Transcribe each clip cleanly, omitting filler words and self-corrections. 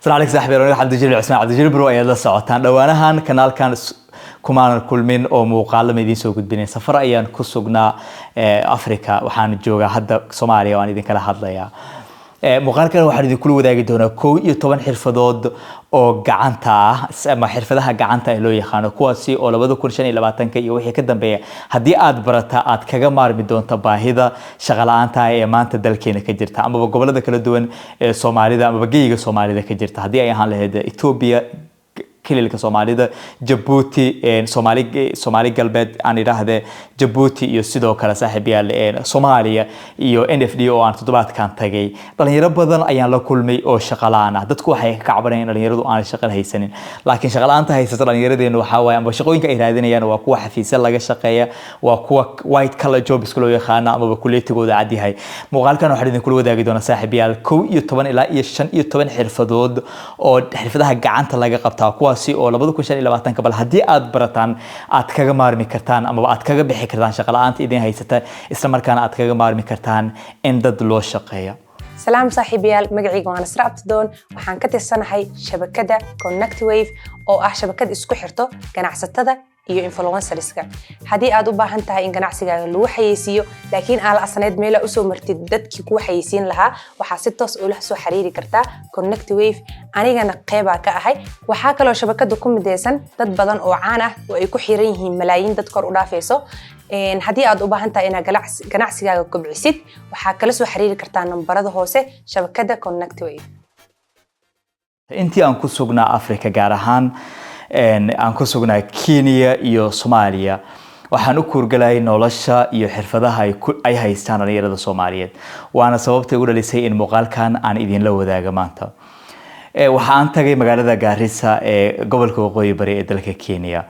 Asalaamu calaykum saaxiib yaal, Cabdijaliil Cusmaan Cabdijaliil Bro ayaad la socotaan. Dhowaanahan kanaalkan kumaanan kulmin oo muuqaalo ma idiin soo gudbinin. Safar ayaan ku sugnaa Africa, waxaan joogaa hadda Soomaaliya oo aan idinkala hadlayaa. Muuqaalkan waxaan idinkula wadaagi doonaa 11 xirfadood oo gacanta ah ama xirfadaha gacanta ee loo yaqaano, kuwaasi oo 2025-ka iyo wixii ka dambeeya haddii aad barata aad kaga maarmi doonto baahida shaqo la'aanta ee maanta dalkeena ka jirta amaba gobolada kala duwan ee Soomaalida amaba geyiga Soomaalida ka jirta, haddii ay ahaan lahayd Ethiopia, Kililka Soomaalida, Jabuuti, Soomaali, Soomaali Galbeed aan idhaahdee, Jabuuti iyo sidoo kale, saaxiib yaal, Soomaaliya iyo NFD oo aan toddobaadkan tagay. Dhalinyaro badan ayaan la kulmay oo shaqo la'aan ah. Dadku waxay ka cabanayaan dhalinyaradu aan shaqo haysanin, laakiin shaqo la'aanta haysata dhalinyaradeennu waxaa waaye ama shaqooyinka ay raadinayaan waa kuwa xafiisya laga shaqeeya, waa kuwa white collar jobs loo yaqaano amaba kuleetigooda cad yahay. Muuqaalkan waxaan idinkula wadaagi doonaa, saaxiib yaal, 11 ilaa iyo 15 xirfadood oo xirfadaha gacanta laga qabtaa, kuwaasi oo 2025-ka bal haddii aad barataan aad kaga maarmi kartaan amaba aad kaga bixi kartaan shaqo la'aanta idin haysata, isla markaana aad kaga maarmi kartaan in dad loo shaqeeya. Salaam saaxiibayaal, magacayga waa Nasra Abtidoon. Waxaan ka tirsanahay shabakadda Connectwave oo ah shabakad isku xirto ganacsatada iyo influencerska. Haddii aad u baahan tahay in ganacsigaaga lagu xayeysiiyo, laakiin aan la asnayd meela usoo martid dadkii kuu xayeysiin lahaa, waxaa si toos ula soo xiriiri kartaa Connectwave. Anigana qeybaa ka ahay. Waxaa kaloo shabakada ku mideysan dad badan oo caan ah oo ay ku xiran yihiin malaayiin dad kor u dhaafayso. Haddii aad u baahan tahay inaad ganacsigaaga kobcisid, waxaa kala soo xiriiri kartaa nambarada hoose shabakada Connectwave. Intii aan ku sugnaa Africa, gaar ahaan aan ku sugnaa Kenya iyo Soomaaliya, waxaan u kuurgalayay nolosha iyo xirfadaha ay haystaan dhalinyarada Soomaaliyeed, waana sababta igu dhalisay in muuqaalkan aan idinla wadaago maanta. Waxa aan tagay magaalada Gaarisa ee gobolka Waqooyi Bari ee dalka Kenya.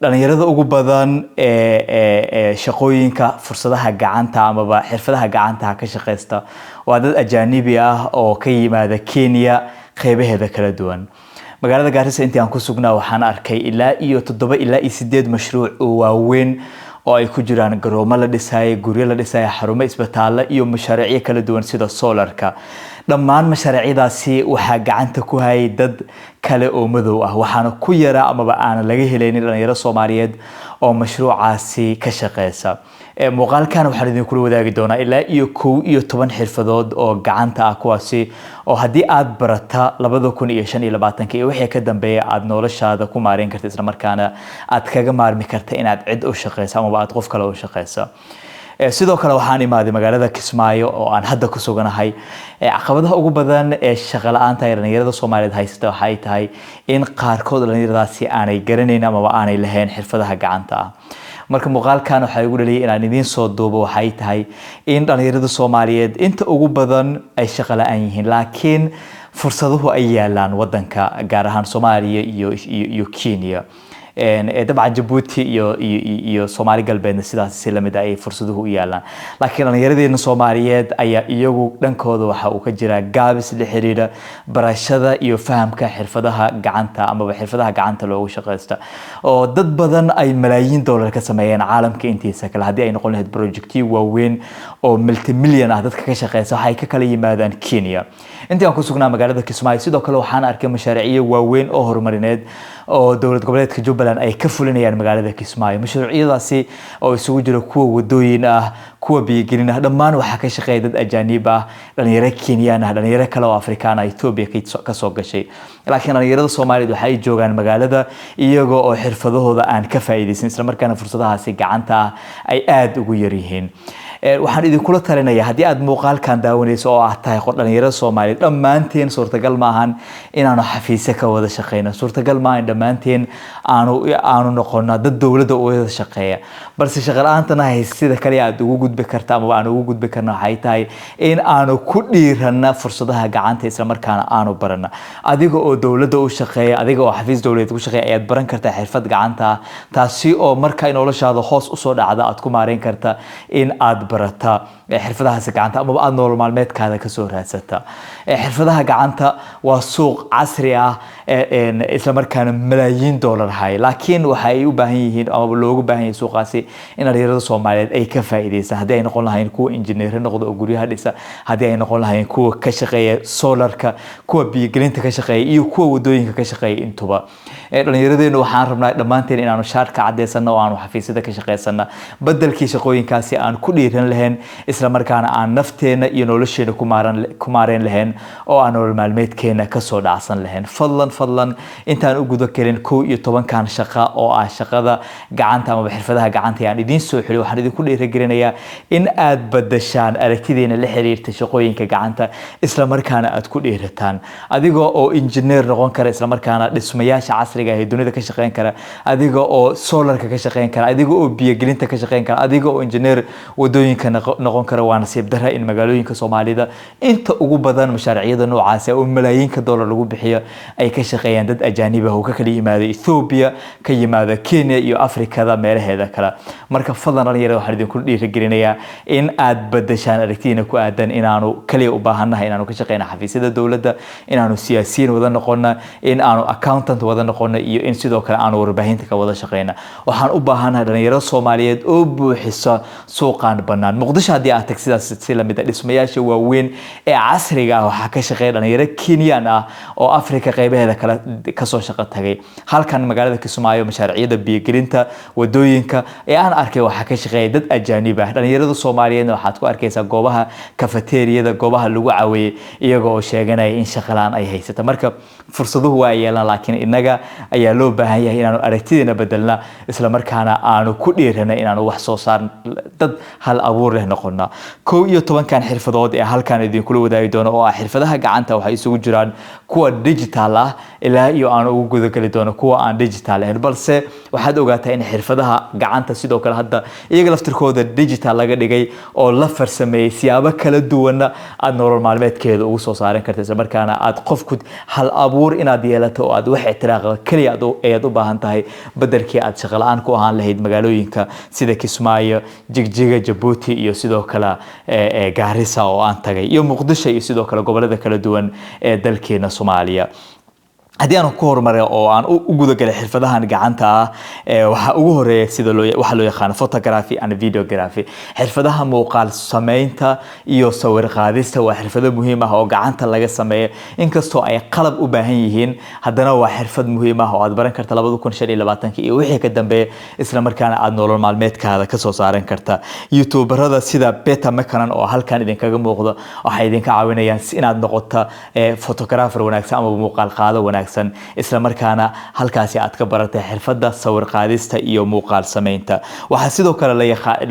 Dhalinyarada ugu badan ee shaqooyinka fursadaha gacanta amaba xirfadaha gacanta ka shaqeysta waa dad ajaanibi ah oo ka yimaada Kenya qeybaheeda kala duwan. Magaalada Gaarisa intii aan ku sugnaa waxaan arkay ilaa iyo 7 ilaa iyo 8 mashruuc oo waaweyn oo ay ku jiraan garoomo la dhisaayo, guryo la dhisaayo, xarumo isbitaallo iyo mashaariicyo kala duwan sida solarka. Dhammaan mashaariicyadaasi waxaa gacanta ku hayay dad kale oo madow ah, waxaana ku yara amaba aanan laga helaynin dhalinyaro Soomaaliyeed oo mashruucaasi ka shaqeysa. Muuqaalkan waxaan idinkula wadaagi doonaa ilaa iyo 11 xirfadood oo gacanta ah, kuwaasi oo haddii aad barata 2025-ka iyo wixii ka dambeeya aad noloshaada ku maareyn karta, isla markaana aad kaga maarmi karta inaad cid u shaqeyso amaba aad qof kale u shaqeyso. Sidoo kale waxaan imaaday magaalada Kismaayo oo aan hadda ku suganahay. Caqabadaha ugu badan ee shaqo la'aanta ay dhalinyarada Soomaaliyeed haysata waxay tahay in qaarkood dhalinyaradaasi aanay garanayn amaba aanay lahayn xirfadaha gacanta ah. Marka muuqaalkan waxaa igu dhaliyay inaan idiin soo duubo waxay tahay in dhalinyarada Soomaaliyeed inta ugu badan ay shaqo la'aan yihiin, laakiin fursaduhu ay yaalaan wadanka, gaar ahaan Soomaaliya iyo Kenya. Dabcan Jabuuti iyo Soomaali Galbeedna sidaas si lamid ah ay fursaduhu u yaalaan, laakiin dhallinyaradeena Soomaaliyeed ayaa iyagu dhankooda waxa uu ka jiraa gaabis la xiriira barashada iyo fahamka xirfadaha gacanta amaba xirfadaha gacanta loogu shaqaysta, oo dad badan ay malaayiin dollar ka sameeyeen caalamka intiisa kale, haddii ay noqon lahayd projectyo waaweyn oo multimillion ah. Dadka ka shaqeysa waxay ka kala yimaadaan Kenya. Intii aan ku sugnaa magaalada Kismaayo sidoo kale waxaan arkay mashaariicyo waaweyn oo horumarineed oo dowlad goboleedka Jubbaland ay ka fulinayaan magaalada Kismaayo. Mashruucyadaasi oo isugu jira kuwa wadooyin ah, kuwa biyogelin ah, dhammaan waxaa ka shaqeeya dad ajaanib ah, dhalinyaro Kenyaan ah, dhalinyaro kale oo Afrikaan ah, Ethiopia kasoo gashay. Laakiin dhalinyarada Soomaaliyeed waxay joogaan magaalada iyagoo oo xirfadahooda aan ka faa'iidaysan, isla markaana fursadahaasi gacanta ah ay aada ugu yaryihiin. Waxaan idinkula talinayaa, haddii aad muuqaalkan daawanayso oo aad tahay dhalinyarada Soomaaliyeed, dhammaanteen suurtagal maahan inaanu xafiisyo ka wada shaqeyno, suurtagal maahan dhammaanteen aanu noqono dad dowladda u wada shaqeeya, balse shaqo la'aantana haysa sida kale aad ugu gudbi karta amaba aan ugu gudbi karna waxay tahay in aanu ku dhiirana fursadaha gacanta, isla markaana aanu barana. Adiga oo dowladda u shaqeeya, adiga oo xafiis dowladeed ku shaqeeya ayaad baran kartaa xirfad gacanta ah, taasi oo marka noloshaada hoos usoo dhacda aad ku maareyn karta in aad barata. Xirfadahaasi gacanta amaba aada nolol maalmeedkaada kasoo raadsata. Xirfadaha gacanta waa suuq casri ah, islamarkaana malaayiin dollar hay, laakiin waxa ay u baahan yihiin amaba loogu baahan yahay suuqaasi in dhalinyarada Soomaaliyeed ay ka faa'iideystaan, haddii ay noqon lahayn kuwa injineero noqda oo guryaha dhisa, haddii ay noqon lahayn kuwa ka shaqeeya solarka, kuwa biyogelinta ka shaqeeya iyo kuwa wadooyinka ka shaqeeya intuba. Dhallinyaradeennu waxaan rabnaa dhammaanteen inaanu shaarka caddeysano oo aanu xafiisyada ka shaqeysana, bedelkii shaqooyinkaasi aan ku dhiiran lahayn, isla markaana aan nafteena iyo nolosheena ku maareen lahayn oo aan nolol maalmeedkeena kasoo dhacsan lahayn. Fadlan, fadlan, intaan u guda gelin 11-kan shaqa oo ah shaqada gacanta amaba xirfadaha gacanta aan idiin soo xiliy, waxaan idinku dhiirigelinayaa in aad badashaan aragtideena la xiriirta shaqooyinka gacanta, isla markaana aad ku dhiirataan, adigoo oo injineer noqon kara, isla markaana dhismayaasha casriga ah ee dunida ka shaqeyn kara, adiga oo solarka ka shaqeyn kara, adiga oo biyogelinta ka shaqeyn kara, adiga oo injineer wadooyinka noqon kara. Waa nasiib darra in magaalooyinka Soomaalida inta ugu badan mashaariicyada noocaasi oo malaayiinka dollar lagu bixiyo ay ka shaqeeyaan dad ajaanib ah oo ka kala yimaada Ethiopia, ka yimaada Kenya iyo Afrikada meelaheeda kale. Marka fadlan, dhalinyarada, waxaan idinku dhiirigelinayaa in aad badashaan aragtidiina ku aadan inaanu kaliya u baahannahay inaanu ka shaqeyna xafiisyada dowladda, inaanu siyaasiyiin wada noqona, in aanu accountant wada noqono iyo in sidoo kale aanu warbaahinta ka wada shaqeyna. Waxaan u baahannahay dhalinyaro Soomaaliyeed oo buuxisa suuqan bannaan. Muqdisho haddii aad tag, sidaas si lamid ah, dhismayaasha waaweyn ee casriga ah waxaa ka shaqeeya dhalinyaro Kenyan ah oo Afrika qeybaheeda kale kasoo shaqo tagay. Halkan magaalada Kismaayo, mashaariicyada biyogelinta, wadooyinka ee aan arkay waxaa ka shaqeeya dad ajaanib ah. Dhalinyarada Soomaaliyeedna waxaad ku arkaysaa goobaha kafeteriyada, goobaha lagu caweeyey, iyaga oo sheeganaya in shaqalaan ay haysata. Marka fursaduhu waa yeelan, laakiin innaga ayaa loo baahan yahay inaanu aragtideena bedelna, isla markaana aanu ku dhiirana inaanu wax soo saar, dad hal abuur leh noqona. 11-kan xirfadood ee halkan idinkula wadaagi doono oo ah xirfadaha gacanta waxay isugu jiraan kuwa digital ah ilaa iyo aan ugu gudageli doono kuwa aan digital ahayn, balse waxaad ogaataa in xirfadaha gacanta sidoo kale hadda iyaga laftirkooda digital laga dhigay oo la farsameeyey, siyaabo kala duwanna aad nolol maalmeedkeeda ugu soo saaran karta, isla markaana aad qofku hal abuur inaad yeelato oo aad wax ictiraaqa keliya ayaad u baahan tahay, bedelkii aad shaqo la-aan ku ahaan lahayd magaalooyinka sida Kismaayo, Jigjiga, Jabuuti iyo sidoo kale Gaarisa oo aan tagay, iyo Muqdisho iyo sidoo kale gobolada kala duwan ee dalkeena Soomaaliya. Haddii aan ku horumaray oo aan u gudagalay xirfadahan gacanta ah, waxaa ugu horeeya sida loo waxaa loo yaqaano photography and videography. Xirfadaha muuqaal sameynta iyo sawir qaadista waa xirfado muhiim ah oo gacanta laga sameeyo. Inkastoo ay qalab u baahan yihiin, haddana waa xirfad muhiim ah oo aad baran karta 2025-ka iyo wixii ka dambeeya, isla markaana aad nolol maalmeedkaada kasoo saaran karta. Youtuberada sida Peter McKinnon oo halkan idinkaga muuqdo waxay idinka caawinayaan inaad noqoto photographer wanaagsan ama muuqaal qaado wanaagsan, isla markaana halkaasi aad ka baratay xirfadda sawir qaadista iyo muuqaal sameynta. Waxaa sidoo kale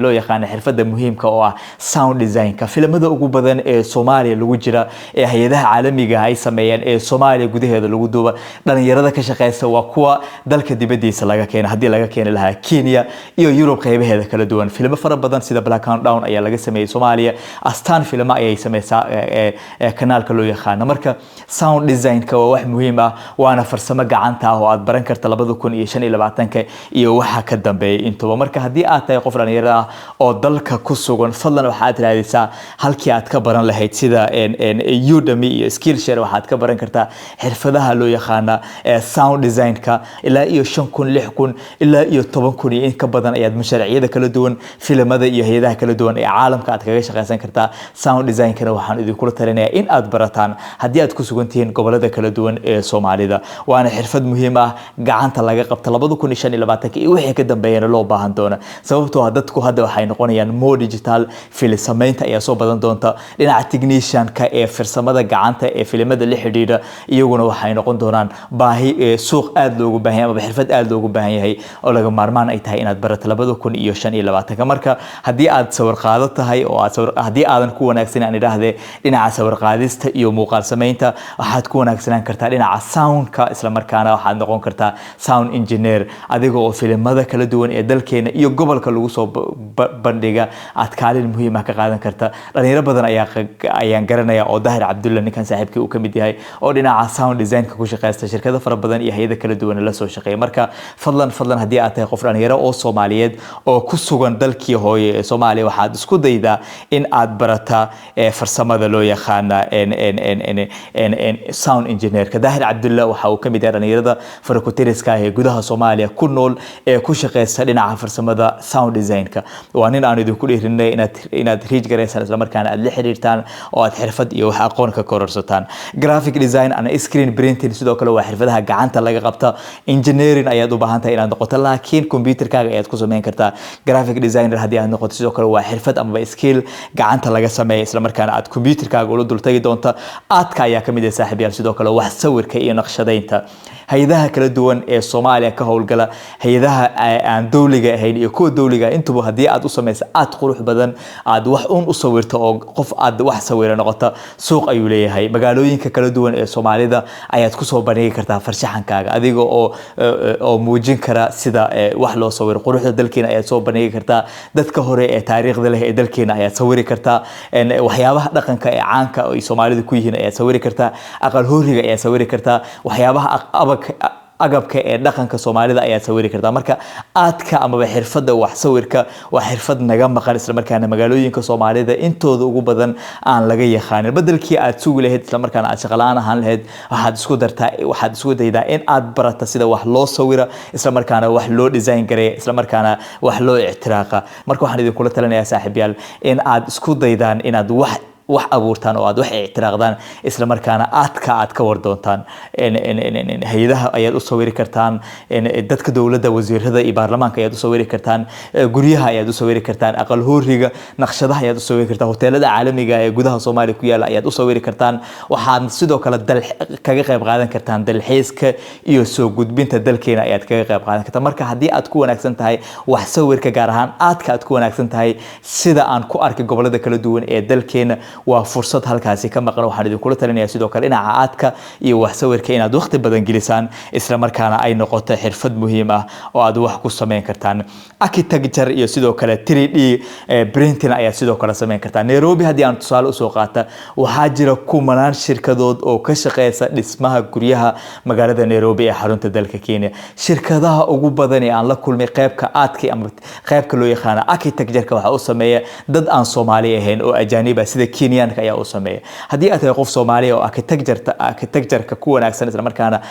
loo yaqaana xirfadda muhiimka oo ah sound designka. Filimada ugu badan ee Soomaaliya lagu jira, ee hay-adaha caalamiga ay sameeyeen, ee Soomaaliya gudaheeda lagu duuba, dhalinyarada ka shaqeysta waa kuwa dalka dibadiisa laga keena, haddii laga keeni lahaa Kenya iyo Yurub qeybaheeda kala duwan. Filimo fara badan sida Black Down ayaa laga sameeyey Soomaaliya. Astaan filimo ayay sameysaa kanaalka loo yaqaano. Marka sound designka waa wax muhiim ah, waana farsamo gacanta ah oo aad baran karta 2025-ka iyo waxa ka dambeeya intuba. Marka haddii aad tahay qof dhalinyaro ah oo dalka ku sugan, fadlan waxaad raadisaa halkii aad ka baran lahayd, sida Udemy iyo Skillshare. Waxaad ka baran kartaa xirfadaha loo yaqaana sound designka. Ilaa iyo 5000, 6000, ilaa iyo 10,000 iyo in ka badan ayaad mashaariicyada kala duwan, filimada iyo hay-adaha kala duwan ee caalamka aad kaga shaqaysan kartaa. Sound designkana waxaan idinkula talinayaa in aad barataan haddii aad ku sugan tihiin gobolada kala duwan ee Soomaalida, waana xirfad muhiim ah, gacanta laga qabta, 2025-ka iyo wixii ka dambeeyana loo baahan doona, sababtoo ah dadku hadda waxay noqonayaan more digital. Fili samaynta ayaa soo badan doonta. Dhinaca technicianka ee farsamada gacanta ee filimada la xidhiidha iyaguna waxay noqon doonaan baahi ee suuq aad loogu baahan yahay amaba xirfad aad loogu baahan yahay oo laga maarmaan ay tahay inaad barato 2025-ka. Marka haddii aad sawir qaado tahay oo aad sawir, haddii aadan ku wanaagsan, aan idhaahdee, dhinaca sawir qaadista iyo muuqaal samaynta, waxaad ku wanaagsanaan kartaa dhinaca sound designka oo aad baran kartaa 2025. soundka, isla markaana waxaad noqon kartaa sound engineer, adiga oo filimada kala duwan ee dalkeena iyo gobolka lagu soo bandhiga aad kaalin muhiim ah ka qaadan karta. Dhalinyaro badan ayaa ayaan garanaya oo Dahir Cabdulla, ninkan saaxiibkii, uu ka mid yahay, oo dhinaca sound designka ku shaqeysta, shirkado fara badan iyo hay'ado kala duwan la soo shaqeeya. Marka fadlan, fadlan, haddii aad tahay qof dhalinyaro oo Soomaaliyeed oo ku sugan dalkii hooye ee Soomaaliya, waxaad isku daydaa in aad barata farsamada loo yaqaana sound engineerka. Daahir Cabdulla waxa uu ka mid yahay dhalinyarada farakutiriska ah ee gudaha Soomaaliya ku nool ee ku shaqeysta dhinaca farsamada sound designka. Waa nin aan idinku dhiirinay inaad reach garaysaan, isla markaana aad la xiriirtaan oo aad xirfad iyo wax aqoon ka kororsataan. Graphic design and screen printing sidoo kale waa xirfadaha gacanta laga qabta. Engineering ayaad u baahan tahay inaad noqoto, laakiin computerkaaga ayaad ku sameyn kartaa. Graphic designer haddii aad noqoto, sidoo kale waa xirfad amaba skill gacanta laga sameeya, isla markaana aad computerkaaga ula dultagi doonta. Artka ayaa kamid ah, saaxiibyaal, sidoo kale wax sawirka iyo naqshadaynta. Hay-adaha kala duwan ee Soomaaliya ka howlgala, hay-adaha aan dowliga ahayn iyo kuwa dowliga intuba, haddii aad u samaysa aad qurux badan, aad wax un u sawirto oo qof aad wax sawira noqota, suuq ayuu leeyahay. Magaalooyinka kala duwan ee Soomaalida ayaad kusoo bandhigi kartaa farshaxankaaga, adiga oo muujin kara sida wax loo sawiro. Quruxda dalkeena ayaad soo bandhigi kartaa, dadka hore ee taariikhda leh ee dalkeena ayaad sawiri kartaa, waxyaabaha dhaqanka ee caanka ay Soomaalidu ku yihiin ayaad sawiri kartaa, aqal hooriga ayaad sawiri kartaa, waxyaabaha agabka ee dhaqanka Soomaalida ayaad sawiri kartaa. Marka artka amaba xirfadda wax sawirka waa xirfad naga maqan, islamarkaana magaalooyinka Soomaalida intooda ugu badan aan laga yaqaanin. Bedelkii aad sugi lahayd, islamarkaana aad shaqo la'aan ahaan lahayd, waxaad isku daydaa in aad barata sida wax loo sawira, islamarkaana wax loo design gareeya, islamarkaana wax loo ictiraaqa. Marka waxaan idinkula talinayaa, saaxiibyaal, in aad isku daydaan inaad wax abuurtaan oo aad wax ictiraaqdaan, isla markaana aadka aad ka war doontaan. Hay-adaha ayaad u sawiri kartaan, dadka dowladda, wasiirada iyo baarlamaanka ayaad u sawiri kartaan, guryaha ayaad u sawiri kartaan, aqal hooriga, naqshadaha ayaad u sawiri kartaan, hoteelada caalamiga ee gudaha Soomaaliya ku yaala ayaad u sawiri kartaan. Waxaad sidoo kale kaga qayb qaadan kartaan dalxiiska iyo soo gudbinta dalkeena ayaad kaga qayb qaadan kartaan. Marka haddii aad ku wanaagsan tahay wax sawirka, gaar ahaan aadka aad ku wanaagsan tahay, sida aan ku arkay gobolada kala duwan ee dalkeena, waa fursad halkaasi ka maqan. Waxaan idinkula talinayaa sidoo kale dhinaca artka iyo wax sawirka inaad waqti badan gelisaan, isla markaana ay noqoto xirfad muhiim ah oo aad wax ku samayn kartaan. Architecture iyo sidoo kale 3D printing ayaad sidoo kale samayn kartaa. Nairobi haddii aan tusaale usoo qaata, waxaa jira kumanaan shirkadood oo ka shaqeysa dhismaha guryaha magaalada Nairobi ee xarunta dalka Kenya. Shirkadaha ugu badan ee aan la kulmay qeybka artka ama qeybka loo yaqaano architecture-ka waxaa u sameeya dad aan Soomaali ahayn oo ajaanib ah, sida Kenyanka ayaa u sameeya. Haddii aad tahay qof Soomaaliya oo architecture-ka ku wanaagsan, isla markaana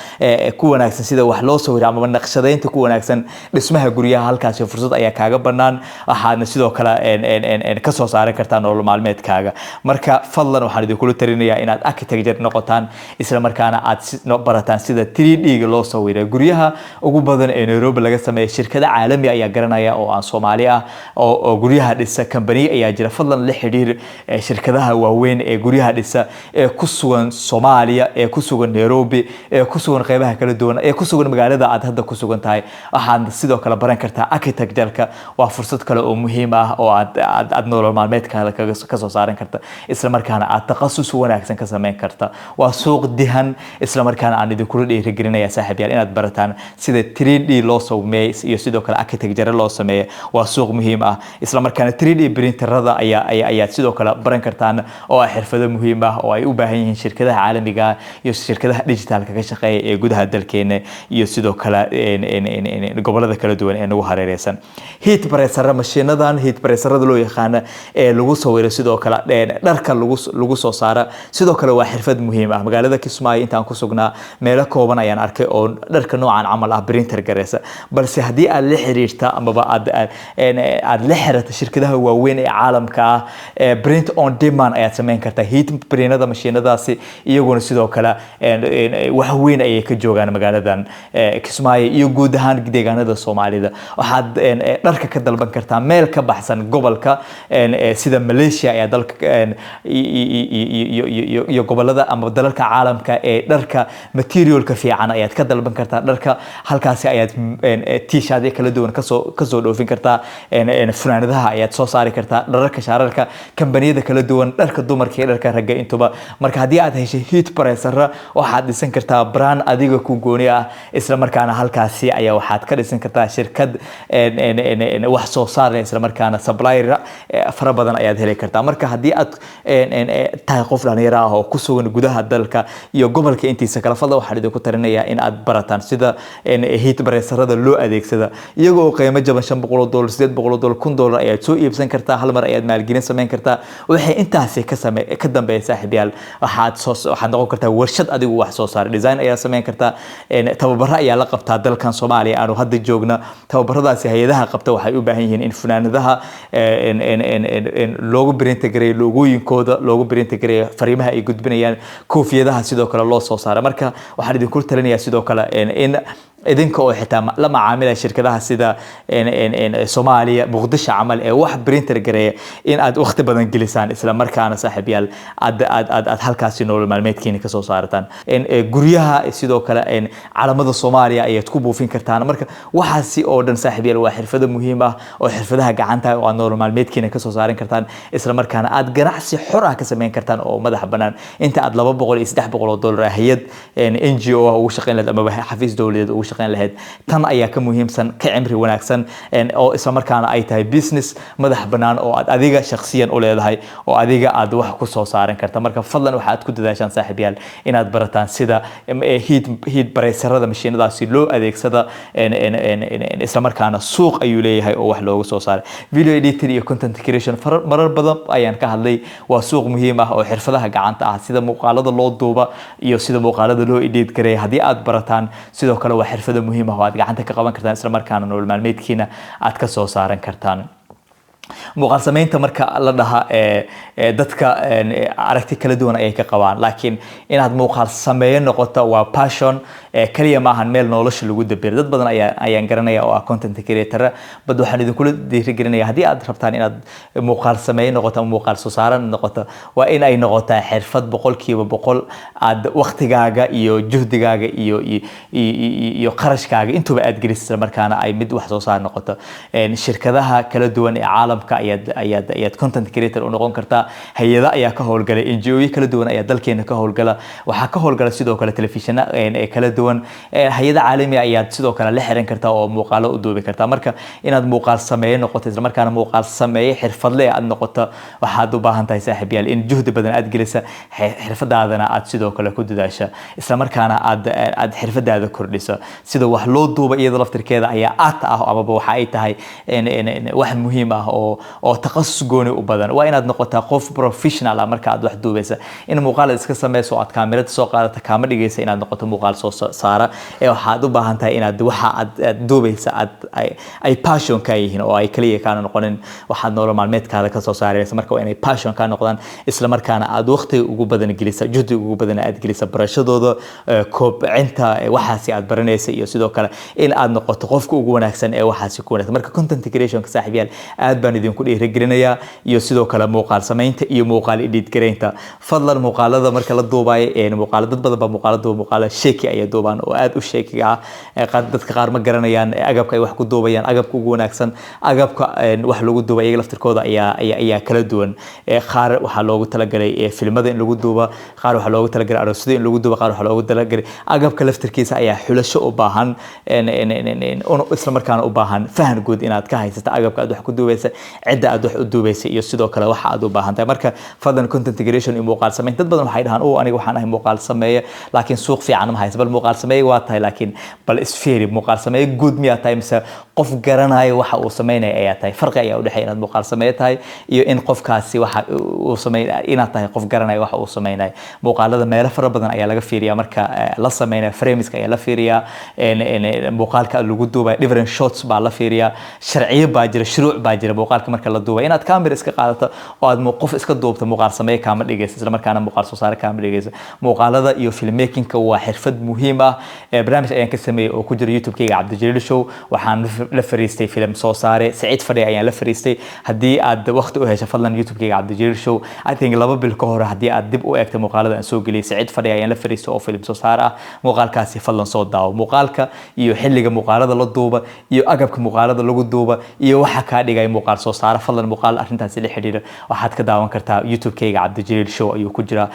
ku wanaagsan sida wax loo sawiro ama naqshadaynta ku wanaagsan dhismaha guryaha, halkaasi fursad ayaa kaaga bannaan. Waxaadna sidoo kale ka soo saaran kartaa nolol maalmeedkaaga. Marka fadlan waxaan idinkula talinayaa inaad architecture noqotaan, isla markaana aad barataan sida 3D-ga loo sawira. Guryaha ugu badan ee Nairobi laga sameeya shirkado caalami ayaa garanaya oo aan Soomaali ah oo guryaha dhisa. Kambaniyo ayaa jira. Fadlan la xidhiir shirkadaha waaweyn ee guryaha dhisa ee ku sugan Soomaaliya, ee ku sugan Nairobi, ee ku sugan qeybaha kala duwan, ee ku sugan magaalada aad hadda ku sugan tahay. Waxaad sidoo kale baran kartaa architecture-ka. Waa fursad kale oo muhiim ah oo aad nolol maalmeedkaada ka soo saaran karta, isla markaana aad takhasus wanaagsan ka sameyn karta. Waa suuq dihan, isla markaana aan idinkula dhiirigelinaya, saaxiibyaal, inaad barataan sida 3D loo sameeyo iyo sidoo kale architecture loo sameeyo. Waa suuq muhiim ah. Isla markaana 3D printerada ayaad sidoo kale baran kartaan, oo ah xirfado muhiim ah oo ay u baahan yihiin shirkadaha caalamiga ah iyo shirkadaha digitalka ka shaqeeya ee gudaha dalkeena iyo sidoo kale gobolada kala duwan ee nagu hareereysan. Heat pressera, mashiinadan heat presserada loo yaqaana ee lagu sawiro sidoo kale dharka lagu soo saara, sidoo kale waa xirfad muhiim ah. Magaalada Kismaayo intaan ku sugnaa meelo kooban ayaan arkay oo dharka noocan camal ah printer gareysa, balse haddii aad la xiriirta amaba aad la xirata shirkadaha waaweyn ee caalamka ah, print on demand ayaad sameyn kartaa. Heat printada, mashiinadaasi iyaguna sidoo kale wax weyn ayay ka joogaan magaaladan Kismaayo iyo guud ahaan deegaanada Soomaalida. Waxaad dharka ka dalban kartaa meel ka baxsan gobolka, sida Malaysia ayaa dalka iyo gobolada ama dalalka caalamka ee dharka materialka fiican ayaad ka dalban kartaa dharka. Halkaasi ayaad t-shirt kala duwan kasoo dhoofin kartaa, funaanadaha ayaad soo saari kartaa, dhararka, shaararka, kambaniyada kala duwan. Dharka dumarka iyo dharka ragga intuba. Marka haddii aad heshay heat pressera, waxaad dhisan kartaa brand adiga ku gooni ah, isla markaana halkaasi ayaa waxaad ka dhisan kartaa shirkad wax soo saar leh, isla markaana supplier fara badan ayaad heli kartaa. Marka haddii aad tahay qof dhalinyaro ah oo ku sugan gudaha dalka iyo gobolka intiisa kale, fadlan waxaan idinku talinayaa in aad barataan sida heat presserada loo adeegsada, iyagoo qiimo jaban, $500, $800, $1000 ayaad soo iibsan kartaa. Hal mar ayaad maalgelin samayn kartaa. Waxay intaasi ka dambeeya, saaxiibyaal, waxaad noqon kartaa warshad adigu wax soo saar. Design ayaa samayn kartaa. Tababaro ayaa la qabtaa dalkan Soomaaliya aanu hadda joogna. Tababaradaasi hay-adaha qabta waxay u baahan yihiin in funaanadaha loogu print gareeyo logooyinkooda, loogu print gareeyo fariimaha ay gudbinayaan, koofiyadaha sidoo kale loo soo saara. Marka waxaan idinku talinayaa sidoo kale in idinka oo xitaa la macaamilaya shirkadaha sida Soomaaliya, Muqdisho camal ee wax print gareeya, in aad waqti badan gelisaan, isla markaana, saaxiibyaal, aad aad aad aad halkaasi nolol maalmeedkiina kasoo saarataan. Guryaha sidoo kale calamada Soomaaliya ayaad ku buufin kartaan. Marka waxaasi oo dhan, saaxiibyaal, waa xirfado muhiim ah oo xirfadaha gacanta oo aad nolol maalmeedkiina kasoo saaran kartaan, isla markaana aad ganacsi xor ah ka samayn kartaan oo madax bannaan, inta aad 200 iyo $300 hay-ad NGO ah ugu shaqayn lahayd amaba xafiis dowladeed ugu shaqayn lahayd. Tan ayaa ka muhiimsan, ka cimri wanaagsan, oo isla markaana ay tahay business madax bannaan oo aad adiga shakhsiyan u leedahay oo adiga aad wax ku soo saaran karta. Marka fadlan waxaad ku dadaashaan, saaxiibyaal, inaad barataan sida heat presserada, mashiinadaasi loo adeegsada, isla markaana suuq ayuu leeyahay oo wax looga soo saaray. Video editing iyo content creation marar badan ayaan ka hadlay. Waa suuq muhiim ah oo xirfadaha gacanta ah, sida muuqaalada loo duuba iyo sida muuqaalada loo edit gareeya. Haddii aad barataan, sidoo kale waa xirfado muhiim ah oo aad gacanta ka qaban kartaan, isla markaana nolol maalmeedkiina aad ka soo saaran kartaan. Muuqaal samaynta marka la dhaha, dadka aragti kala duwan ayay ka qabaan, laakiin inaad muuqaal sameeyo noqoto waa passion kaliya, maahan meel nolosha lagu dabiro. Dad badan ayaan garanaya oo ah content creator bad. Waxaan idinkula dhiirigelinaya, haddii aad rabtaan inaad muuqaal sameeyo noqoto ama muuqaal soo saaran noqoto, waa in ay noqotaa xirfad 100% aad waqtigaaga iyo juhdigaaga iyo qarashkaaga intuba aad geliso, isla markaana ay mid wax soo saar noqoto. Shirkadaha kala duwan ee caalamka ayaad content creator u noqon kartaa. Hay-ada ayaa ka howlgalay, NGO kala duwan ayaa dalkeena ka howlgala. Waxaa ka howlgala sidoo kale telefishana kala duwan. Hay-ada caalami ayaad sidoo kale la xiran kartaa oo muuqaalo u duubi kartaa. Marka inaad muuqaal sameeye noqoto, isla markaana muuqaal sameeye xirfadle aad noqoto, waxaad u baahan tahay, saaxiibyaal, in juhdi badan aad gelisa xirfadaadana, aad sidoo kale ku dadaasha, isla markaana aad xirfadaada kordhiso. Sida wax loo duuba iyada laftirkeeda ayaa art ah, amaba waxa ay tahay wax muhiim ah oo takhasus gooni u badan. Waa inaad noqotaa qof professional ah marka aad wax duubaysa. In muuqaal iska sameyso oo aad kaamirada soo qaadata kaama dhigaysa inaad noqoto muuqaal soo saara ee waxaad u baahan tahay inaad waxa aad duubaysa aad ay passion ka yihiin oo ay kaliya kaana noqonin waxaad nolol maalmeedkaada ka soo saaraysa. Marka waa inay passion ka noqdaan, isla markaana aad waqtiga ugu badan gelisa, juhdiga ugu badan aad gelisa barashadooda, kobcinta waxaasi aad baranaysa, iyo sidoo kale in aad noqoto qofka ugu wanaagsan ee waxaasi ku wanaagsan. Marka content creationka, saaxiibyaal, aad baan idinku dhiirigelinayaa, iyo sidoo kale muuqaal samaynta iyo muuqaal edit gareynta. Fadlan muuqaalada marka la duubayo, muuqaalo dad badan baa muuqaalo duuba, muuqaalo shaky ayay duubaan oo aad u shakyga ah. Dadka qaar ma garanayaan agabka ay wax ku duubayaan, agabka ugu wanaagsan, agabka wax lagu duuba iyaga laftirkooda ayaa kala duwan. Qaar waxaa loogu talagalay filmada in lagu duuba, qaar waxaa loogu talagalay aroosyada in lagu duuba, qaar waxaa loogu talagalay. Agabka laftirkiisa ayaa xulasho u baahan, isla markaana u baahan fahan guud inaad ka haysato agabka aad wax ku duubaysa, cidda aad wax u duubaysa, iyo sidoo kale waxa aad u baahan tahay. Marka fadlan content creation iyo muuqaal samayn. Dad badan waxay dhahaan, "Oo aniga waxaan ahay muuqaal sameeye, laakiin suuq fiican ma haysa." Bal muuqaal sameeye waa tahay, laakiin bal isfiiri: muuqaal sameeye guud miyaa tahay mise qof garanaya waxa uu sameynaya ayaa tahay? Farqi ayaa udhexeeya inaad muuqaal sameeye tahay iyo in qofkaasi waxa uu sameyn, inaad tahay qof garanaya waxa uu sameynayo. Muuqaalada meelo fara badan ayaa laga fiiriyaa marka la sameynaya. Frameska ayaa la fiiriyaa, muuqaalka lagu duubaya different shots baa la fiiriyaa, sharciyo baa jira, shuruuc baa jira muuqaalka marka la duubaya. Inaad camera iska qaadato oo aad qof iska duubto muuqaal sameeye kaama dhigaysa, isla markaana muuqaal soo saare kaama dhigaysa. Muuqaalada iyo filmmakingka waa xirfad muhiim ah. Barnaamij ayaan ka sameeyey oo ku jira YouTube-kayga, Cabdijaliil Show. Waxaan la fariistay film soo saare Saciid Fadhi ayaan la fariistay. Haddii aad waqti u hesho, fadlan YouTube-kayga Cabdijaliil Show, I think 2 bil ka hore, haddii aad dib u eegto muuqaalada aan soo geliyay, Saciid Fadhi ayaan la fariistay oo film soo saar ah. Muuqaalkaasi fadlan soo daawo. Muuqaalka iyo xilliga muuqaalada la duuba iyo agabka muuqaalada lagu duuba iyo waxa kaa dhigaya muuqaal soo saara. Fadlan muuqaal arrintaasi la xidhiidha waxaad ka daawan kartaa YouTube-kayga, Cabdijaliil Show ayuu ku jiraa.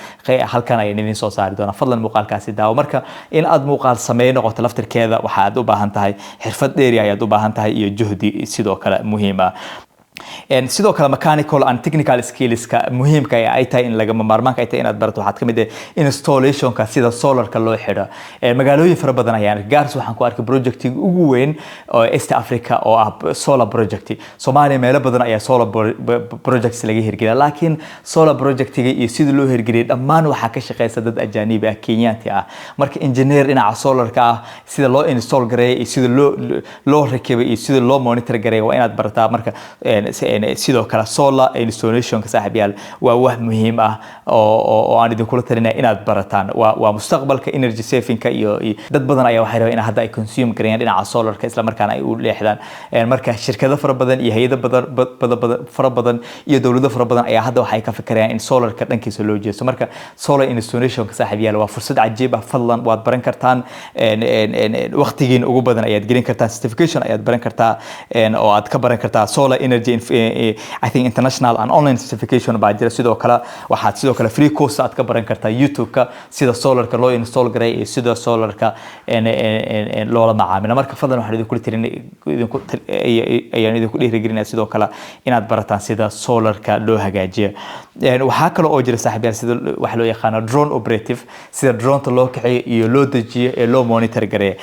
Halkan ayaan idin soo saari doonaa. Fadlan muuqaalkaasi daawo. Marka in aad muuqaal sameey noqoto laftirkeeda waxaad u baahan tahay xirfad dheeri ayaad u baahan tahay iyo juhdi sidoo kale muhiim ah. Sidoo kale mechanical and technical skillska muhiimka ee ay tahay in lagama maarmaanka ay tahay inaad barato waxaad ka mid ah installationka, sida solarka loo xidho. Magaalooyin fara badan ayaan, Gaarisa waxaan ku arkay projectiga ugu weyn oo East Africa oo ah solar project. Soomaaliya meelo badan ayaa solar projects laga hirgeliya, laakiin solar projectiga iyo sida loo hirgeliyay dhammaan waxaa ka shaqeysa dad ajaanibi ah, Kenyaanti ah. Marka engineer dhinaca solarka ah, sida loo install gareeyo iyo sida loo rakibay iyo sida loo monitor gareeyo, waa inaad barataa. Marka sidoo kale solar installationka, saaxiibyaal, waa wax muhiim ah oo aan idinkula talinaya inaad barataan. Waa mustaqbalka energy savingka iyo dad badan ayaa waxay rabaan in hadda ay consume gareeyaan dhinaca solarka, isla markaana ay u leexdaan. Marka shirkado fara badan iyo hay'ado badan badan fara badan iyo dowlado fara badan ayaa hadda waxay ka fikirayaan in solarka dhankiisa loo jeesto. Marka solar installationka, saaxiibyaal, waa fursad cajiib ah. Fadlan waad baran kartaan, waqtigiin ugu badan ayaad gelin kartaa, certification ayaad baran kartaa oo aad ka baran kartaa Solar Energy, I think, International and online certification baa jira. Sidoo kale waxaad sidoo kale free course aad ka baran kartaa YouTube-ka, sida solarka loo install garay iyo sida solarka loola macaamilo. Marka fadlan waxaan idinku tirin idinku ayaan idinku dhiirigelinaya sidoo kale inaad barataan sida solarka loo hagaajiyo. Waxaa kale oo jira, saaxiibyaal, sida waxa loo yaqaano drone operative, sida droneta loo kaxeeyo iyo loo dejiyo ee loo monitor gareeyo.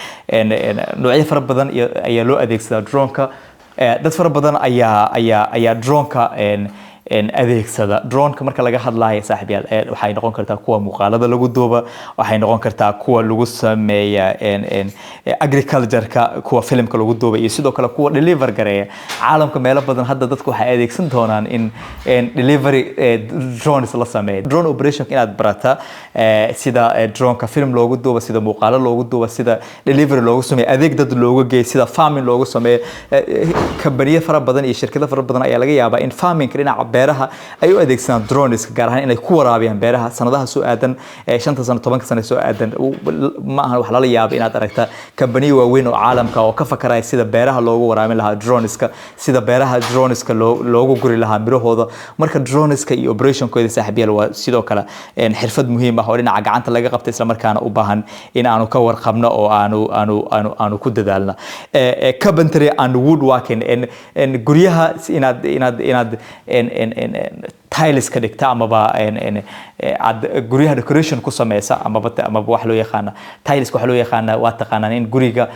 Noocyo fara badan ayaa loo adeegsadaa droneka. Dad fara badan ayaa droneka adeegsada. Droneka marka laga hadlayo, saaxiibyaal, waxay noqon kartaa kuwa muuqaalada lagu duuba, waxay noqon kartaa kuwa lagu sameeya agriculture-ka, kuwa filimka lagu duuba iyo sidoo kale kuwa deliver gareeya. Caalamka meelo badan hadda dadku waxay adeegsan doonaan in delivery drones la sameeyo. Drone operation inaad barata, sida droneka film loogu duuba, sida muuqaalo loogu duuba, sida delivery loogu sameeyo, adeeg dad looga geeyo, sida farming loogu sameeyo. Kambaniyo fara badan iyo shirkado fara badan ayaa laga yaabaa in farmingka, dhinaca beeraha, ay u adeegsadaan drones, gaar ahaan inay ku waraabiyaan beeraha. Sanadaha soo aadan, 5-ta sano, 10-ka sano soo aadan, ma ahan wax lala yaabo inaad aragta kambaniyo waaweyn oo caalamka oo ka fakaraya sida beeraha loogu waraabin lahaa droneska, sida beeraha droneska loogu guri lahaa mirahooda. Marka droneska iyo operationkooda, saaxiibyaal, waa sidoo kale xirfad muhiim ah oo dhinaca gacanta laga qabta, isla markaana u baahan in aanu ka warqabno oo aanu ku dadaalno. Carpentry and woodworking, guryaha inaad tiles ka dhigta amaba aad guryaha decoration ku sameysa amaba wax loo yaqaana tiles, waxa loo yaqaana waa taqaanaan, in guriga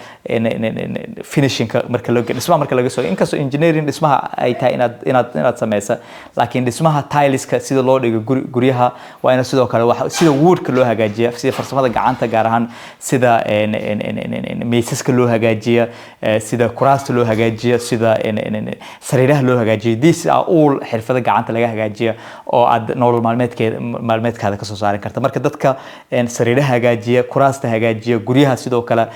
finishingka marka loo dhismaha marka laga soo, inkastoo engineering dhismaha ay tahay inaad sameysa, laakiin dhismaha tileska sida loo dhigo guryaha waa ina sidoo kale sida woodka loo hagaajiya, sida farsamada gacanta, gaar ahaan sida miisaska loo hagaajiya, sida kuraasta loo hagaajiya, sida sariiraha loo hagaajiyo. These are all xirfado gacanta laga hagaajiya oo aad nolol maalmeedkaada kasoo saarin karta. Marka dadka sariiraha hagaajiya, kuraasta hagaajiya, guryaha sidoo kale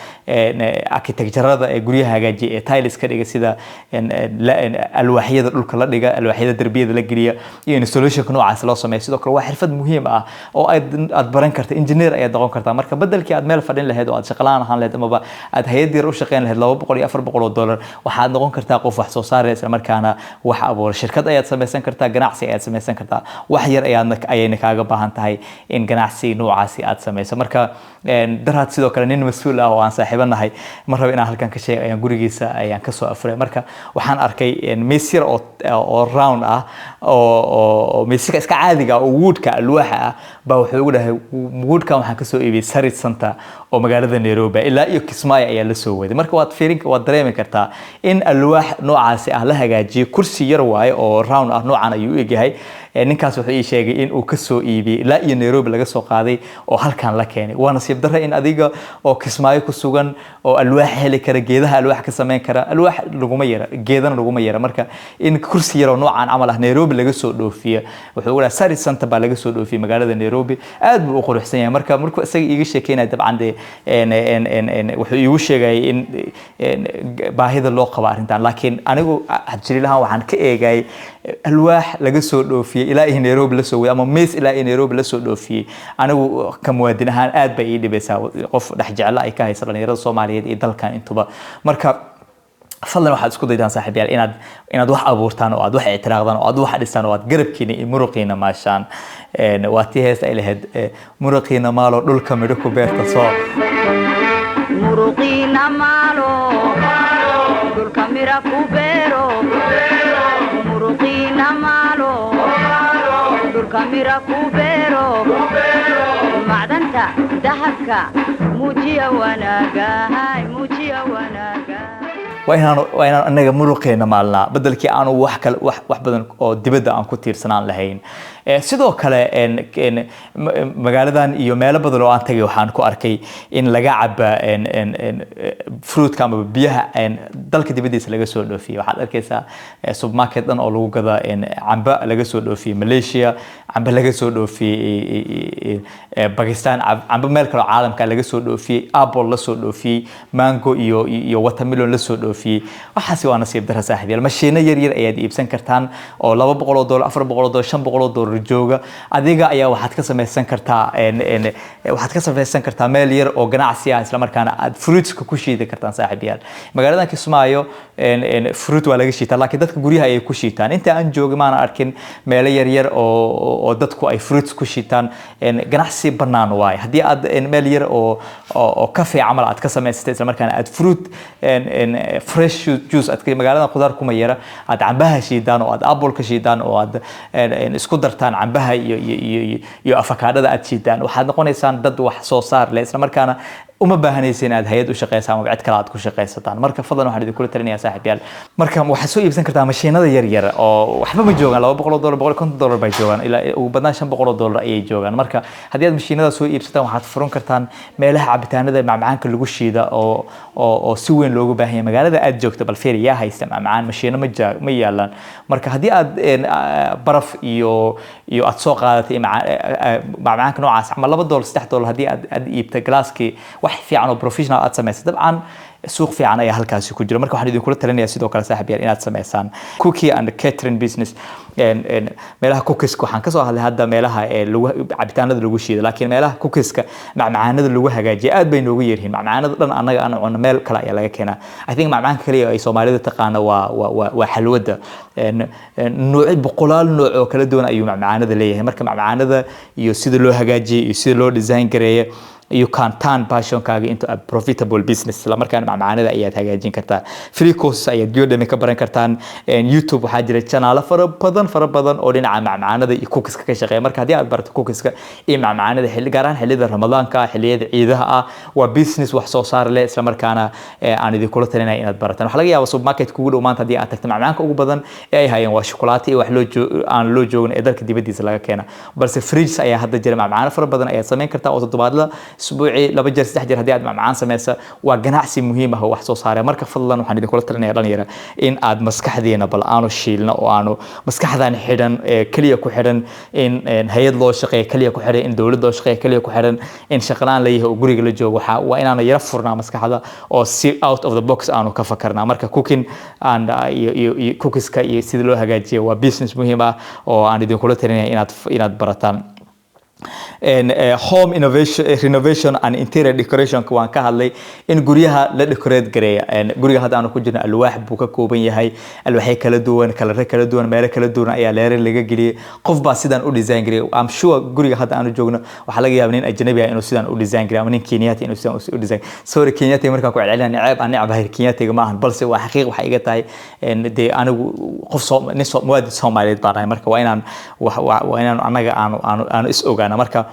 architecturada ee guryaha hagaajiya ee tiles ka dhiga, sida alwaaxyada dhulka la dhiga, alwaaxyada darbiyada la geliya iyo installationka noocaas loo sameeyo, sidoo kale waa xirfad muhiim ah oo aad baran karta. Engineer ayaad noqon kartaa. Marka bedelkii aad meel fadhin lahayd oo aad shaqalaan ahaan lahayd amaba aad hay'ad yar u shaqeyn lahayd $200 iyo $400, waxaad noqon kartaa qof wax soo saar leh, isla markaana wax abuura. Shirkad ayaad samaysan kartaa, ganacsi ayaad samaysan kartaa. Wax yar ayaadna ayayna kaaga baahan tahay in ganacsi noocaasi aad samayso. Marka daraad sidoo kale nin mas-uul ah oo aan saaxiibo nahay, ma rabo inaan halkan ka sheego, ayaan gurigiisa ayaan kasoo afuray. Marka waxaan arkay miis yar oo round ah oo miiska iska caadiga ah oo woodka, alwaaxa ah baa. Wuxuu igu dhahay, "Woodkan waxaan kasoo iibiyey Sarit Center oo magaalada Nairobi, ilaa iyo Kismaayo ayaa la soo waday." Marka waad fiirin, waad dareemi kartaa in alwaax noocaasi ah la hagaajiyo. Kursi yar waaye oo round ah, noocan ayuu u egyahay. Ninkaas wuxuu ii sheegay in uu kasoo iibiyey ilaa iyo Nairobi, laga soo qaaday oo halkan la keenay. Waa nasiib darre in adiga oo Kismaayo ku sugan oo alwaax heli kara, geedaha alwaax ka samayn kara, alwaax laguma yara, geedana laguma yara, marka in kursi yar oo noocan camal ah Nairobi laga soo dhoofiyo. Wuxuu ugu dhahay Sarit Center baa laga soo dhoofiyey magaalada Nairobi, aad buu u quruxsan yahay. Marka markuu isaga iiga sheekeynaya, dabcan dee wuxuu iigu sheegayay in baahida loo qabo arrintan, laakiin anigu Cabdijaliil waxaan ka eegay alwaax laga soo dhoofiyey ilaa iyo Nairobi lasoo waday ama miis ilaa iyo Nairobi lasoo dhoofiyey. Anigu ka muwaadin ahaan aad bay ii dhibaysaa, qof dhex jecla ay ka haysa dhalinyarada Soomaaliyeed iyo dalkan intuba. Marka Fadlan waxaad isku daydaan, saaxiibayaal, inaad wax abuurtaan oo aad wax ictiraaqdaan oo aad wax dhistaan oo aad garabkiina iyo muruqiina maashaan. Waa tii heesta ay lahayd, "Muruqiina maalo, dhulka midho ku beerta soo." Muruqiina maalo, dhulka mira ku beero. Muruqiina maalo, dhulka mira ku beero. Macdanta dahabka muujiya wanaagahay, muujiya wanaaga. Waa inaan anaga muruqeena maalnaa bedelkii aanu wax kale, wax badan oo dibadda aan ku tiirsanaan lahayn. Sidoo kale magaaladan iyo meelo badan oo aan tagay waxaan ku arkay in laga caba fruitka ama biyaha dalka dibaddiisa laga soo dhoofiyey. Waxaad arkaysaa supermarket dhan oo lagu gada camba laga soo dhoofiyey Malaysia, camba laga soo dhoofiyey Pakistan, camba meel kale oo caalamka laga soo dhoofiyey, apple la soo dhoofiyey, mango iyo watermelon la soo dhoofiyey. Waxaasi waa nasiib darra, saaxiibyaal. Mashiino yar yar ayaad iibsan kartaan oo $200, $400, $500 jooga. Adiga ayaa waxaad ka samaysan kartaa meel yar oo ganacsi ah, isla markaana aad fruitska ku shiidi kartaan, saaxiibayaal. Magaaladan Kismaayo fruit waa laga shiitaa, laakiin dadka guryaha ayay ku shiitaan. Inta aan joogay maana arkin meelo yar yar oo dadku ay fruits ku shiitaan. Ganacsi bannaan waaye haddii aad meel yar oo cafe camal aad ka samaysatay, isla markaana aad fruit fresh juice aad magaalada khudaar kuma yara, aad cambaha shiidaan oo aad apple ka shiidaan oo aad isku dartaan cambaha iyo afakaadhada aad shiidaan, waxaad noqonaysaan dad wax soo saar leh, isla markaana uma baahanaysa inaad hay'ad u shaqeysa ama cid kale aad ku shaqaysataan. Marka fadlan waxaan idinkula talinayaa, saaxiibyaal, marka waxaad soo iibsan kartaa mashiinada yar yar oo waxba ma joogaan, $200, $150 bay joogaan, ilaa ugu badnaan $500 ayay joogaan. Marka haddii aad mashiinada soo iibsataan, waxaad furan kartaan meelaha cabitaanada macmacaanka lagu shiida oo si weyn loogu baahan yahay magaalada aad joogto. Bal fiir, yaa haysta macmacaan? Mashiino ma yaalaan. Marka haddii aad baraf iyo aad soo qaadatay macmacaanka noocaas ama $2, $3 haddii aad iibta galaaskii, wax fiican oo professional aad samaysay, dabcan suuq fiican ayaa halkaasi ku jira. Marka waxaan idinkula talinayaa sidoo kale, saaxiib yaal, inaad samaysaan cookie and catering business. Meelaha cookies waxaan kasoo hadlay hadda, meelaha lagu cabitaanada lagu shiido, laakiin meelaha cookieska, macmacaanada lagu hagaajiyo, aad bay noogu yaryihiin. Macmacaanada dhan annaga aan cunno meel kale ayaa laga keenaa. I think macmacaanka kaliya ay Soomaalida taqaano waa xalwada. Noocyo, boqolaal nooc oo kala duwan ayuu macmacaanada leeyahay. Marka macmacaanada iyo sida loo hagaajiyay iyo sida loo design gareeyo, you can turn passionkaaga into a profitable business. Isla markaana macmacaanada ayaad hagaajin kartaa. Free courses ayaad Udemy ka baran kartaan. YouTube waxaa jira channelo fara badan, fara badan oo dhinaca macmacaanada iyo cookieska ka shaqeeya. Marka haddii aad barato cookieska iyo macmacaanada, xilli, gaar ahaan xilliyada Ramadaanka, xilliyada ciidaha ah, waa business wax soo saar leh, isla markaana aan idinkula talinaya inaad barataan. Waxaa laga yaabaa supermarket kugu dhow maanta haddii aad tagto, macmacaanka ugu badan ee ay hayaan waa shukulaato iyo wax aan loo joogin ee dalka dibadiisa laga keena. Balse fridges ayaa hadda jira. Macmacaano fara badan ayaad samayn kartaa oo toddobaadla, isbuucii laba jeer, saddex jeer haddii aad macmacaan samaysa, waa ganacsi muhiim ah oo wax soo saare. Marka fadlan waxaan idinkula talinaya, dhalinyara, in aad maskaxdiina bal aanu shiilno oo aanu maskaxdan xidhan ee keliya ku xidhan in hay'ad loo shaqeeyo, keliya ku xidhan in dowlad loo shaqeeyo, keliya ku xidhan in shaqalaan la yahay oo guriga la joogo. Waxaa waa inaanu yara furnaa maskaxda oo si out of the box aanu ka fakarnaa. Marka cooking and iyo cookieska iyo sida loo hagaajiyo waa business muhiim ah oo aan idinkula talinaya inaad barataan. Home innovation, renovation and interior decoration waan ka hadlay, in guryaha la decorate gareeya. Guriga hadda aanu ku jirno alwaax buu ka kooban yahay, alwaaxyo kala duwan, kalare kala duwan, meelo kala duwan ayaa leere laga geliyay. Qof baa sidan u design gareeyay. I'm sure guriga hadda aanu joogno waxaa laga yaabaa nin ajnabi ah inuu sidan u design gareeyo ama nin Kenyaati inuu sidan u design. Sorry, Kenyaati markaan ku celcelinaya, ceeb aan necbahay Kenyaatiga ma ahan, balse waa xaqiiq. Waxay iga tahay dee anigu qof soo nin soo muwaadin Soomaaliyeed baan ahay. Marka waa inaan annaga aanu is ogaana. Marka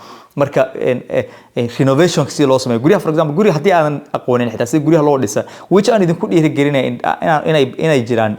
renovation si loo sameeyo guryaha, for example, guriga haddii aadan aqoonin xitaa sida guryaha loo dhisa, which aan idinku dhiirigelinaya inay jiraan,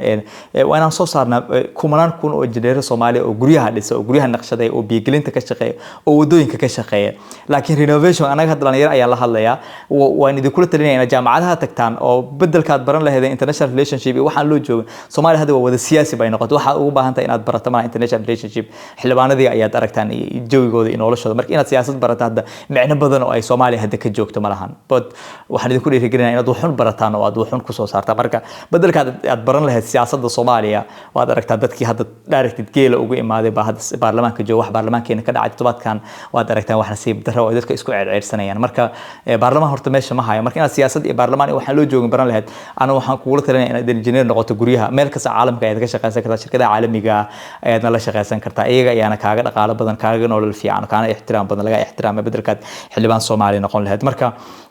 waa inaan soo saarnaa kumanaan kun oo injineero Soomaaliya oo guryaha dhisa, oo guryaha naqshadeeya, oo biyogelinta ka shaqeeya, oo wadooyinka ka shaqeeya. Laakiin renovation anaga hadda dhalinyaro ayaa la hadlayaa. Waan idinkula talinaya inaad jaamacadaha tagtaan oo bedelkaad baran lahaydeen international relationship iyo waxaan loo joogin. Soomaaliya hadda waa wada siyaasi bay noqotay. Waxaad ugu baahan tahay inaad barato malaha international relationship. Xildhibaanadii ayaad aragtaan iyo jawigooda iyo noloshooda. Marka inaad siyaasad Siyaasad barata hadda micno badan oo ay Soomaaliya hadda ka joogto ma lahan, but waxaan idinku dhiirigelinaya inaad waxun barataan oo aad waxun kusoo saartaan. Marka bedelka aad baran lahayd siyaasadda Soomaaliya, waad aragtaa dadkii hadda directed geela ugu imaaday baa hadda baarlamaanka jooga. Wax baarlamaankeena ka dhacay toddobaadkan waad aragtaan, wax nasiib darro oo ay dadka isku ceerceersanayaan. Marka baarlamaan horta meesha ma hayo. Marka inaad siyaasad iyo baarlamaan iyo waxaan loo joogin baran lahayd, anigu waxaan kugula talinaya inaad engineer noqoto. Guryaha meel kasta caalamka ayaad ka shaqaysan kartaa, shirkadaha caalamiga ah ayaadna la shaqaysan kartaa. Iyaga ayaana kaaga dhaqaalo badan, kaaga nolol fiican, kaana ixtiraam badan, laga ixtiraama bedelkaad xildhibaan Soomaali noqon lahayd. Marka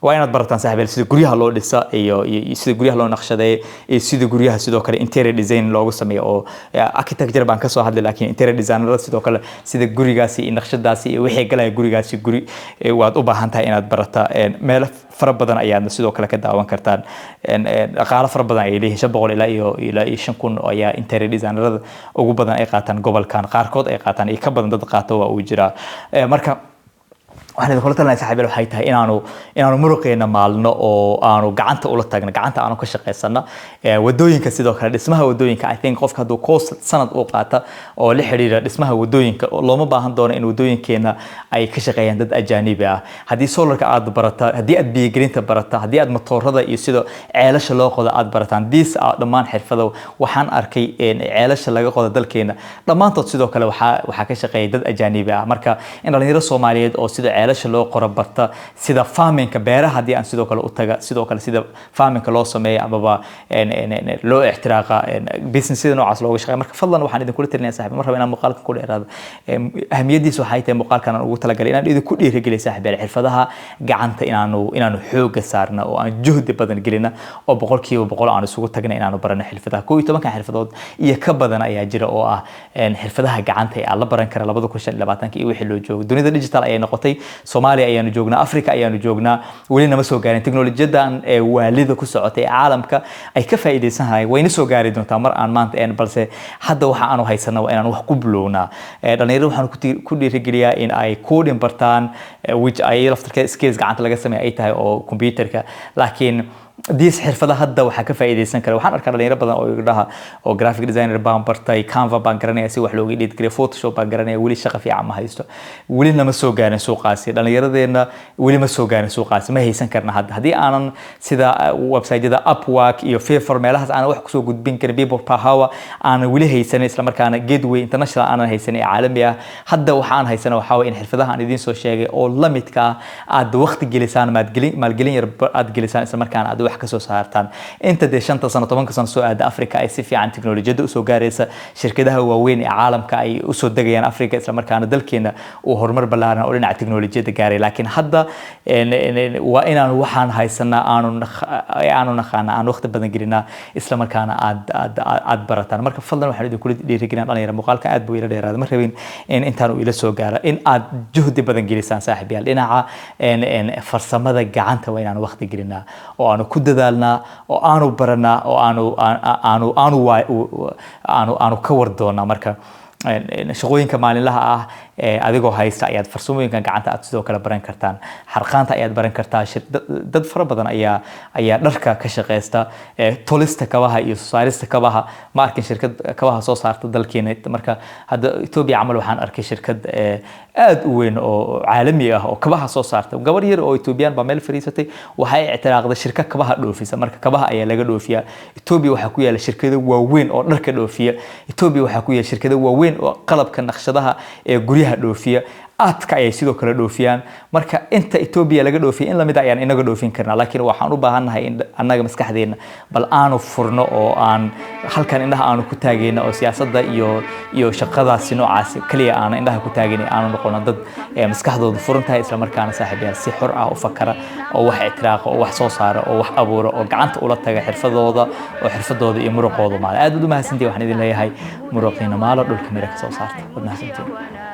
waa inaad barataan, saaxiibayaal, sida guryaha loo dhisa iyo sida guryaha loo naqshadeeyo iyo sida guryaha sidoo kale interior design loogu sameeyo oo architecture baan kasoo hadlay, laakiin interior designerada sidoo kale sida gurigaasi iyo naqshadaasi iyo wixii galaya gurigaasi guri waad u baahan tahay inaad barata. Meelo fara badan ayaadna sidoo kale ka daawan kartaan. Dhaqaalo fara badan ayay leeyihiin, 500 ilaa iyo 5000 ayaa interior designerada ugu badan ay qaataan gobolkan, qaarkood ay qaataan iyo ka badan dad qaato waa uu jiraa. Marka waxaan idinkula talinaya, saaxiibayaal, waxay tahay inaanu muruqeena maalno oo aanu gacanta ula tagno, gacanta aanu ka shaqaysano. Wadooyinka sidoo kale, dhismaha wadooyinka, I think qofka hadduu course sanad uu qaata oo la xiriira dhismaha wadooyinka, looma baahan doono in wadooyinkeena ay ka shaqeeyaan dad ajaanibi ah. Haddii solarka aad barata, haddii aad biyogelinta barata, haddii aad matoorada iyo sida ceelasha loo qodo aad barataan, these are dhammaan xirfado. Waxaan arkay ceelasha laga qodo dalkeena dhammaantood sidoo kale waxaa ka shaqeeya dad ajaanibi ah. Marka in dhalinyaro Soomaaliyeed oo sida ceelasha loo qoro barta, sida farmingka beeraha haddii aan sidoo kale u taga, sidoo kale sida farmingka loo sameeyo amaba loo ixtiraaqa businessyada noocaas looga shaqeeya. Marka fadlan waxaan idinkula talinaya, saaxiib, mar raba inaan muuqaalkan ku dheeraado. Ahamiyadiisa waxay tahay muuqaalkan aan ugu talagalay inaan idinku dhiirigeliyo, saaxiib, xirfadaha gacanta inaanu xooga saarna oo aan juhdi badan gelina oo 100% aan isugu tagna inaanu barano xirfadaha. 11-kan xirfadood iyo ka badan ayaa jira oo ah xirfadaha gacanta ee aan la baran kara 2025-ka iyo wixii loo joogo. Dunida digital ayay noqotay. Soomaaliya ayaanu joognaa, Africa ayaanu joognaa, weli nama soo gaarin teknolojiyadan ee waalida ku socotay ee caalamka ay ka faa'iidaysan. Wayna soo gaari doontaa mar aan maanta een, balse hadda waxa aanu haysana waa inaan wax ku bilownaa. Dhalinyarada waxaan ku dhiirigeliyaa in ay coding bartaan, which ay laftarkeeda skills gacanta laga sameeya ay tahay oo computerka, laakiin these xirfada hadda waxaa ka faa'iidaysan kara. Waxaan arkaa dhalinyaro badan oo igu oo graphic designer baan bartay, Canva baan garanaya si wax looga edit gareeyo, Photoshop baan garanaya, weli shaqo fiican ma haysto. Weli nama soo gaarin suuqaasi, dhalinyaradeenna weli ma soo gaarin suuqaasi, ma haysan karna hadda. Haddii aanan sida website-yada Upwork iyo Fiverr meelahaas aanan wax kusoo gudbin karin, people per hour aanan weli haysanin, isla markaana gateway international aanan haysanin ee caalami ah, hadda waxa aan haysana waxaa waye in xirfadaha aan idiin soo sheegay oo la midka ah aad waqti gelisaan, maalgelin yar aad gelisaan, isla markaana aad wax kasoo saartaan. Inta dee 5-ta sano, 10-ka sano soo aada Africa ay si fiican teknolojiyadda usoo gaaraysa, shirkadaha waaweyn ee caalamka ay usoo degayaan Africa, isla markaana dalkeena uu horumar ballaaran oo dhinaca teknolojiyadda gaaray. Laakiin hadda waa inaan waxaan haysanaa aanu naqaana aan waqti badan gelinaa, isla markaana aad barataan. Marka fadlan waxaan idinkula dhiirigelin, dhalinyaro, muuqaalka aad buu ila dheeraada, ma rabin in intaan uu ila soo gaaro, in aad juhdi badan gelisaan, saaxiibayaal, dhinaca farsamada gacanta. Waa inaan waqti gelinaa oo aanu ku dadaalnaa oo aanu baranaa oo aanu ka war doonaa. Marka shaqooyinka maalinlaha ah adigoo haysta ayaad farsamooyinkan gacanta aad sidoo kale baran kartaan. Xarqaanta ayaad baran kartaa. Dad fara badan ayaa dharka ka shaqeysta, tolista kabaha iyo soo saarista kabaha. Ma arkin shirkad kabaha soo saarta dalkeena. Marka hadda Ethiopia camal waxaan arkay shirkad aad u weyn oo caalami ah oo kabaha soo saarta. Gabar yar oo Ethiopian baa meel fariisatay, waxay ictiraaqday shirkad kabaha dhoofisa. Marka kabaha ayaa laga dhoofiyaa Ethiopia. Waxaa ku yaala shirkado waaweyn oo dharka dhoofiya Ethiopia. Waxaa ku yaala shirkado waaweyn oo qalabka naqshadaha ee guryaha dhoofiya, aadka ayay sidoo kale dhoofiyaan. Marka inta Ethiopia laga dhoofiya in lamid ayaan inaga dhoofin karnaa, laakiin waxaan u baahannahay in annaga maskaxdeena bal aanu furno oo aan halkan indhaha aanu ku taagayna oo siyaasadda iyo shaqadaasi noocaasi kaliya aanu indhaha ku taagayna, aanu noqono dad maskaxdoodu furan tahay, isla markaana, saaxiibayaal, si xor ah u fakara oo wax ictiraaqa oo wax soo saara oo wax abuura oo gacanta ula taga xirfadooda oo xirfadooda iyo muruqooda maala. Aad baad u mahadsantihin. Waxaan idin leeyahay muruqiina maalo, dhulka mira ka soo saarta. Waad mahadsantihin.